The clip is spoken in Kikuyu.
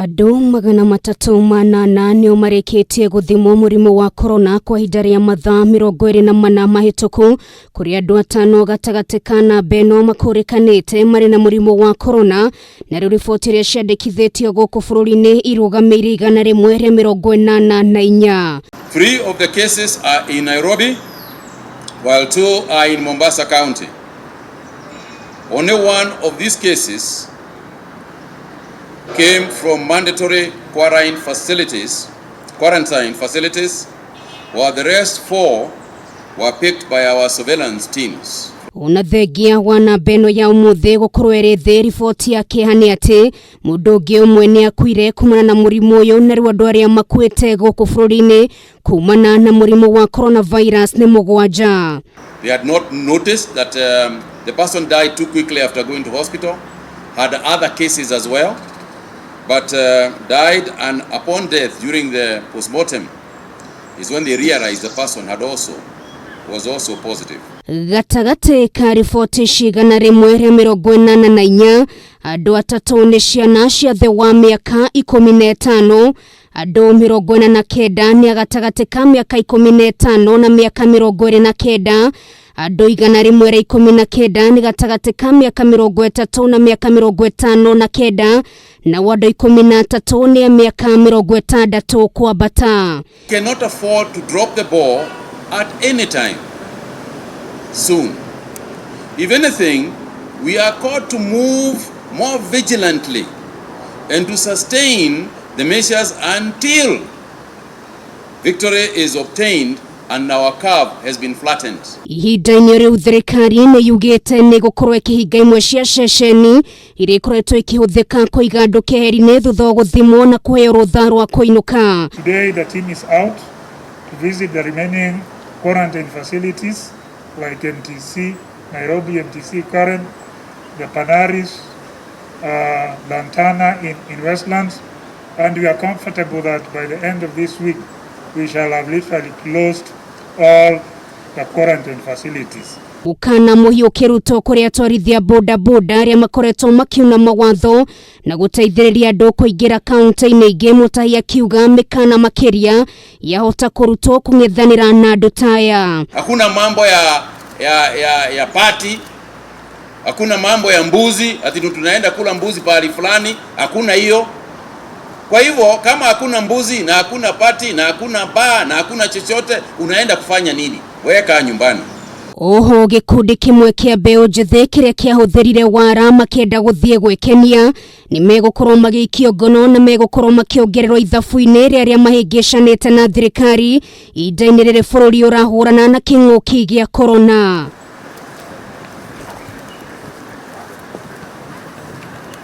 Andũ 304 nĩo marĩkĩtie gũthimwo mũrimũ wa corona kwa ihinda rĩa mathaa 24 mahĩtũku, kũrĩ andũ 5 gatagatĩ ka namba ĩno makũrĩkanĩte marĩ na mũrimũ wa corona, na rĩu riboti iria ciandĩkithĩtio gũkũ bũrũri-inĩ irũgamĩire 184. 3 of the cases are in Nairobi, while 2 are in Mombasa County. Only one of these cases came from mandatory quarantine facilities, while the rest 4 were picked by our surveillance teams. Ona thengia wa namba ĩno ya ũmũthĩ gũkorwo ĩrĩ thĩ, riboti ya kĩeha nĩ atĩ mũndũ ũngĩ ũmwe nĩ akuire kumana na mũrimũ ũyũ, na rĩu andũ arĩa makuĩte gũkũ bũrũri-inĩ kumana na mũrimũ wa coronavirus nĩ 7. They had not noticed that the person died too quickly after going to hospital, had other cases as well, but died, and upon death during the postmortem is when they realized the person had also was also positive. Gatagatĩ ka riboti cigana 184, andũ 3 nĩ ciana cia thĩ wa mĩaka 15, andũ 49 nĩ a gatagatĩ ka mĩaka 15 na mĩaka 29, andũ 119 nĩ gatagatĩ ka mĩaka 30 na mĩaka 59, na andũ 13 nĩ a mĩaka 60 kwambata. Cannot afford to drop the ball at any time soon. If anything, we are called to move more vigilantly and to sustain the measures until victory is obtained and our curve has been flattened. Ihinda-inĩ rĩu, thirikari nĩ yugĩte nĩ gũkorwo ĩkĩhinga imwe cia ceceni iria ikoretwo ikĩhũthĩka kũiga andũ keheri-inĩ thutha wa gũthimwo na kũheo rũtha rwa kũinũka. Today, the team is out to visit the remaining quarantine facilities like MTC Nairobi, MTC Karen, the Panaris, Lantana in Westlands, and we are comfortable that by the end of this week, we shall have literally closed all the quarantine facilities. Mũkana mũhiũ ũkĩrutwo kũrĩ atwarithia boda boda arĩa makoretwo makiuna mawatho na gũteithĩrĩria andũ kũingĩra kaunti-inĩ ingĩ. Mutahi akiuga mĩkana makĩria yahota kũrutwo kũng'ethanĩra na andũ ta aya. Hakuna mambo ya party, hakuna mambo ya mbuzi ati tunaenda kula mbuzi pahali fulani, hakuna hiyo. Kwa hivyo kama hakuna mbuzi na hakuna party na hakuna bar na hakuna chochote, unaenda kufanya nini? Wewe kaa nyumbani. Oho gĩkundi kĩmwe kĩa mbeũ njĩthĩ kĩrĩa kĩahũthĩrire wara makĩenda gũthiĩ gwĩkenia nĩ megũkorwo magĩikio ngono na megũkorwo makĩongererwo ithabu-inĩ rĩa arĩa mahĩngĩcanĩte na thirikari ihinda-inĩ rĩrĩ bũrũri ũrahũrana na kĩng'ũki gĩa korona.